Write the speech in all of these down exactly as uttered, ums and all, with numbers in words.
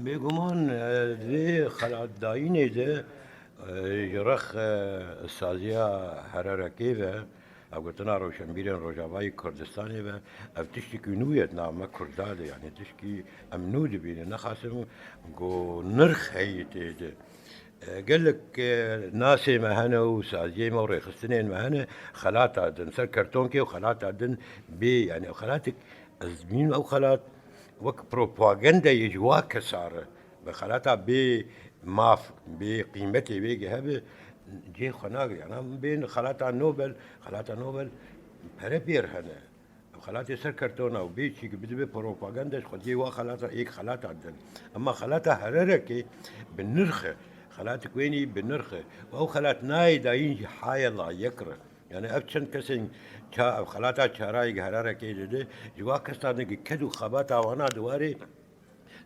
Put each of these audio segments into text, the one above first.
Bêguman, e, di xelatdayînê de, e, ji rex, e, saziya Hererekê ve, hevgirtina rewşenbîrên Rojavayê Kurdistanê ve, ev tiştekî nû ye di nav me Kurda de, yanî tiştekî em nû dibînin. Nexasim ku nirx heyî tê de. E, gelek, e, nasê me hene û saziyê me û rêxistinên me hene, xelata din ser kertonkê û xelata din bê, yanî ew xelatik, ez dibînim ew xelat wek propagandeyê ji wa kesa re, bi xelata bê maf, bê qîmetê wê ge hebe, cihê xwe nagire. Yana bên xelata Nobel, xelata Nobel pere pêr hene. Ev xelatê ser kertona û bê çî ki bidibe propaganda ji xwediyê wa xelata, êk xelata din. Ema xelata Hererekê bi nirx e. Xelatik wênî bi nirx e. Û ew xelat nayê dayîn ji haya layek re. Yani ev çend kesên ça-, ev xelata çarayê gi Hererekê dide, ji wa kesane gi ked û xebata wana di warê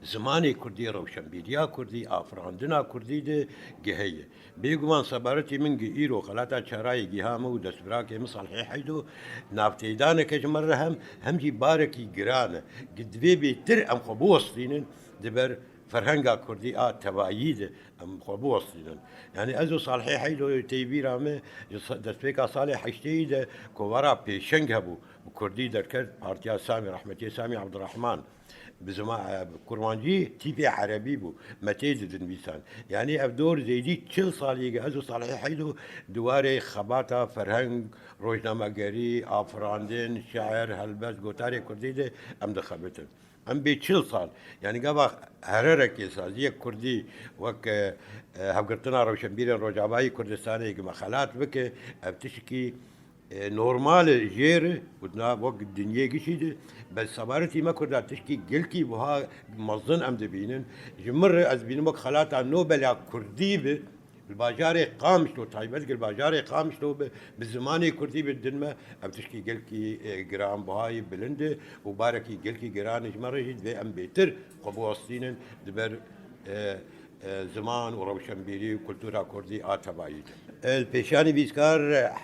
zimanê kurdî, rewşenbîriya kurdî, afirandina kurdî de gi heye. Bêguman sebaretî min gi îro xelata çarayê giha min û destbirakê min Salihê Heydo navteydaneke ji min re hem, hem jî barekî giran e. Gi divê bêtir em xwe biwestînin di ber ferhenga kurdî a tevayî de em xwe biwestînin. Yani ez û Salihê Heydo tê bîra me ji sa-, destpêka salê heştêyî de kovara pêşeng hebû. Bi kurdî derket Partiya Samî, rehmetiyê Samî Abdurrahman. Bi zima-, e, bi kurmancî tîpê erebî bû. Me tê didinivîsan. Yanî ev dor zêdî çil salî ge ez û Salihê Heydo di warê xebata ferheng, rojnamegerî, afirandin, şiir, helbest, gotarê kurdî de em dixebitin. Em bê çil sal, yanî gava Hererekê saziyek kurdî wek, e, e, hevgirtina rewşenbîrên Rojavayî Kurdistanê ge me xelat bike, ev tişkî e, normal e jêr û na wek dinyê gişî de, be sebaretî me Kurda tişkî gelkî buha mezin em dibînin. Ji min re ez dibînim wek xelata Nobel ya Kurdî bi, li bajarê Qamişlo, taybet li bajarê Qamişlo bi, bi zimanê Kurdî bi din me, ev tişkî gelkî, e, giranbihayî bilind e û barekî gelkî giran e ji me re jî divê em bêtir xwe biwestînin di ber, e, e, ziman û rewşenbîrî û kultura kurdî a tevayî de. E, li pêşanî bîskar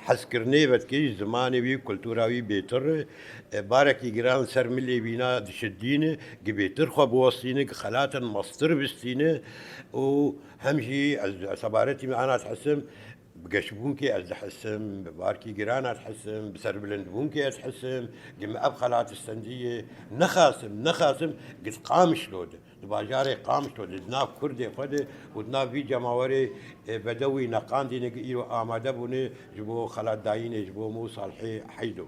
hezkirinê vedikê ji zimanê wî, kultura wî bêtir, e, barekî giran ser milê wîna dişidîne, gi bêtir xwe biwestîne, gi xelatin mestir bistîne û hem jî ez, ez sebaretî me ana dihesim, bi geşbûnkê ez dihesim, bi barkî giran ez dihesim, bi serbilindbûnkê ez dihesim, gi me ev xelat istendiye, nexasim, nexasim, gi Qamişlo de. Di bajarê Qamişlo de, di nav kurdê xwe de û di nav vî cemawerê, e, bedewî neqandîne ki îro amade bûne ji bo xelatdayînê ji bo min û Salihê Heydo.